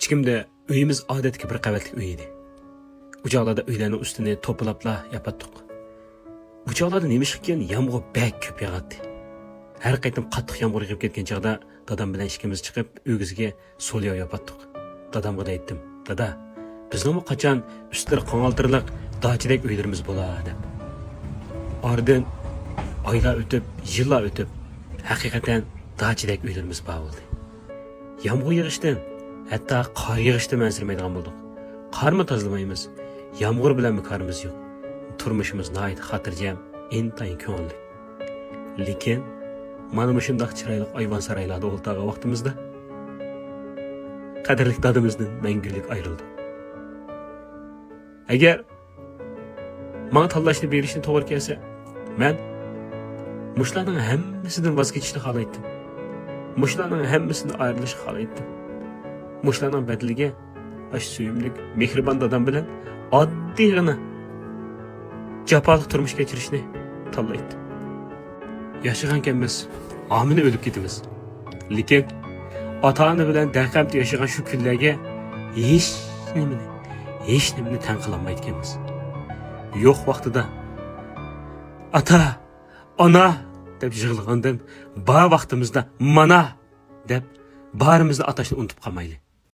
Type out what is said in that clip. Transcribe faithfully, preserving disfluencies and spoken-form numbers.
كىچىكىمدە ئۆيىمىز ئادەتتىكى بىر قەۋەتلىك ئۆي ئىدى. ئۇ چاغلاردا ئۆيلەرنىڭ ئۈستىنى توپىلاپلا ياپاتتۇق. ئۇ چاغلاردا نېمىشقىكىن يامغۇر بەك كۆپ ياغاتتى. ھەر قېتىم قاتتىق يامغۇر يېغىپ كەتكەن چاغدا دادام بىلەن ئىككىمىز چىقىپ ئۆگزىگە سولياۋ ياپاتتۇق. دادامغا دەيتتىم، دادا، بىزنىڭمۇ قاچان ئۈستلىرى قاڭالتىرلىق داچىدەك ئۆيلىرىمىز بولا دەپ. ئارىدىن ئايلار ئۆتۈپ، يىللار ئۆتۈپ، ھەقىقەتەن داچىدەك ئۆيلىرىمىز بار بولدى. يامغۇر يېغىشتىن، ھەتتا قار يېغىشتىنمۇ ئەنسىرىمەيدىغان بولدۇق. قارمۇ تازىلىمايمىز، يامغۇر بىلەنمۇ كارىمىز يوق. تۇرمۇشىمىز ناھايىتى خاتىرجەم، ئىنتايىن كۆڭۈللۈك. لېكىن مانا مۇشۇنداق چىرايلىق ئايۋان سارايلاردا ئولتۇرغان ۋاقتىمىزدا قەدىرلىك دادىمىزدىن مەڭگۈلۈك ئايرىلدۇق. ئەگەر ماڭا تاللاشنى بېرىشنى توغرا كەلسە، مەن مۇشۇلارنىڭ ھەممىسىدىن ۋاز كېچىشنى خالايتتىم. مۇشۇلارنىڭ ھەممىسىدىن ئايرىلىشنى خالايتتىم. مۇشۇلارنىڭ بەدىلىگە ئاشۇ سۆيۈملۈك، مېھرىبان دادام بىلەن ئاددىيغىنا جاپالىق تۇرمۇش كەچۈرۈشنى تاللايتتىم. ياشىغانكەنمىز، ھامىنى ئۆلۈپ كېتىمىز. لېكىن ئاتا-ئانا بىلەن دەرقەمتە ياشىغان شۇ كۈنلەرگە ھېچ نېمىنى، ھېچ نېمىنى تەڭ قىلالمايدىكەنمىز. يوق ۋاقتىدا «ئاتا، ئانا» دەپ يىغلىغاندىن، بار ۋاقتىمىزدا «مانا» دەپ بارىمىزنى ئاتاشنى ئۇنتۇپ قالمايلى.